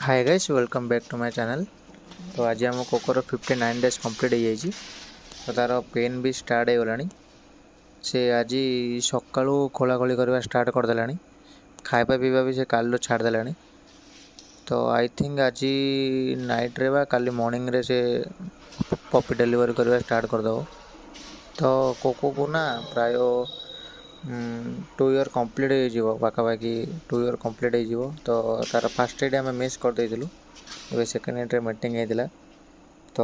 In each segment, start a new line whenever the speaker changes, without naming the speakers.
Hi guys, welcome back to my channel. ତ ଆଜି ଆମ କୋକୋର 59 ଡେଜ୍ କମ୍ପ୍ଲିଟ୍ ହେଇଯାଇଛି। ତ ତା'ର ପେନ୍ ବି ଷ୍ଟାର୍ଟ ହେଇଗଲାଣି। ସେ ଆଜି ସକାଳୁ ଖୋଳାଖୋଳି କରିବା ଷ୍ଟାର୍ଟ କରିଦେଲାଣି। ଖାଇବା ପିଇବା ବି ସେ କାଲିରୁ ଛାଡ଼ିଦେଲାଣି। ତ I think ଆଜି ନାଇଟ୍ରେ ବା କାଲି ମର୍ଣ୍ଣିଂରେ ସେ ପପି ଡେଲିଭରି କରିବା ଷ୍ଟାର୍ଟ କରିଦେବ। ତ କୋକୋକୁ ନା ପ୍ରାୟ 2 ଇୟର୍ କମ୍ପ୍ଲିଟ୍ ହେଇଯିବ, ପାଖାପାଖି 2 ଇୟର୍ କମ୍ପ୍ଲିଟ୍ ହେଇଯିବ। ତ ତା'ର ଫାର୍ଷ୍ଟ ଏଇଟ୍ ଆମେ ମିସ୍ କରିଦେଇଥିଲୁ। ଏବେ ସେକେଣ୍ଡ ଏଇଟ୍ରେ ମିଟିଂ ହେଇଥିଲା। ତ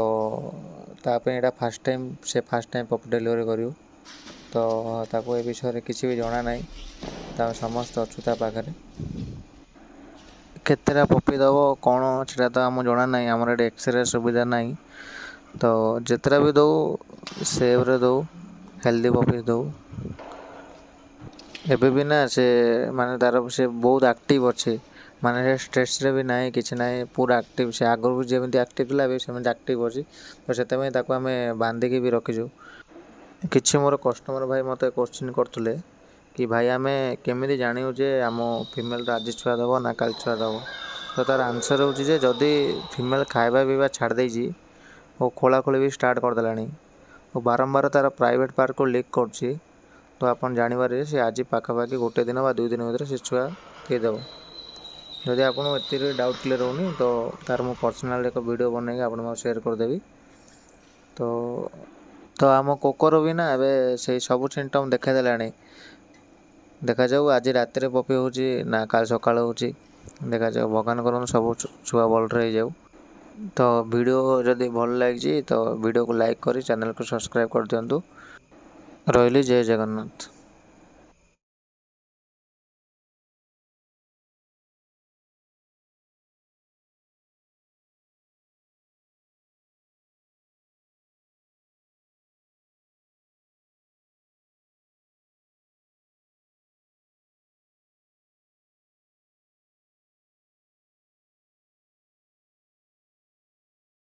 ତା ପାଇଁ ଏଇଟା ଫାର୍ଷ୍ଟ ଟାଇମ୍, ସେ ଫାର୍ଷ୍ଟ ଟାଇମ୍ ପପି ଡେଲିଭରି କରିବ। ତ ତାକୁ ଏ ବିଷୟରେ କିଛି ବି ଜଣା ନାହିଁ। ତ ଆମେ ସମସ୍ତେ ଅଛୁ ତା ପାଖରେ। କେତେଟା ପପି ଦେବ କ'ଣ, ସେଟା ତ ଆମକୁ ଜଣା ନାହିଁ। ଆମର ଏଠି ଏକ୍ସରେ ସୁବିଧା ନାହିଁ। ତ ଯେତେଟା ବି ଦେଉ, ସେଫ୍ରେ ଦେଉ, ହେଲ୍ଦି ପପି ଦେଉ। ଏବେ ବି ନା ସେ ମାନେ ତା'ର ସେ ବହୁତ ଆକ୍ଟିଭ୍ ଅଛି। ମାନେ ସେ ଷ୍ଟ୍ରେସ୍ରେ ବି ନାହିଁ, କିଛି ନାହିଁ, ପୁରା ଆକ୍ଟିଭ୍। ସେ ଆଗରୁ ବି ଯେମିତି ଆକ୍ଟିଭ୍ ଥିଲା, ଏବେ ସେମିତି ଆକ୍ଟିଭ୍ ଅଛି। ତ ସେଥିପାଇଁ ତାକୁ ଆମେ ବାନ୍ଧିକି ବି ରଖିଛୁ। କିଛି ମୋର କଷ୍ଟମର୍ ଭାଇ ମୋତେ କୋଶ୍ଚିନ୍ କରୁଥିଲେ କି, ଭାଇ, ଆମେ କେମିତି ଜାଣିବୁ ଯେ ଆମ ଫିମେଲ୍ର ଆଜି ଛୁଆ ଦେବ ନା କାଲି ଛୁଆ ଦେବ? ତ ତା'ର ଆନ୍ସର୍ ହେଉଛି ଯେ ଯଦି ଫିମେଲ୍ ଖାଇବା ପିଇବା ଛାଡ଼ି ଦେଇଛି ଓ ଖୋଳାଖୋଳି ବି ଷ୍ଟାର୍ଟ କରିଦେଲାଣି ଓ ବାରମ୍ବାର ତା'ର ପ୍ରାଇଭେଟ୍ ପାର୍ଟକୁ ଲିକ୍ କରୁଛି, ତ ଆପଣ ଜାଣିପାରିବେ ସେ ଆଜି ପାଖାପାଖି ଗୋଟେ ଦିନ ବା 2 ଦିନ ଭିତରେ ସେ ଛୁଆ ଦେଇଦେବ। ଯଦି ଆପଣଙ୍କୁ ଏତିକିରେ ଡାଉଟ୍ କ୍ଲିୟର୍ ହେଉନି, ତ ତା'ର ମୁଁ ପର୍ସନାଲ୍ ଏକ ଭିଡ଼ିଓ ବନେଇକି ଆପଣଙ୍କୁ ସେୟାର କରିଦେବି। ତ ଆମ କୋକୋର ବି ନା ଏବେ ସେଇ ସବୁ ସିମ୍ପଟମ୍ ଦେଖାଇଦେଲାଣି। ଦେଖାଯାଉ ଆଜି ରାତିରେ ପପି ହେଉଛି ନା କାଲି ସକାଳ ହେଉଛି, ଦେଖାଯାଉ। ଭଗବାନ କରନ୍ତୁ ସବୁ ଛୁଆ ଭଲରେ ହେଇଯାଉ। ତ ଭିଡ଼ିଓ ଯଦି ଭଲ ଲାଗିଛି, ତ ଭିଡ଼ିଓକୁ ଲାଇକ୍ କରି ଚ୍ୟାନେଲକୁ ସବସ୍କ୍ରାଇବ୍ କରିଦିଅନ୍ତୁ। ରହିଲି, ଜୟ ଜଗନ୍ନାଥ।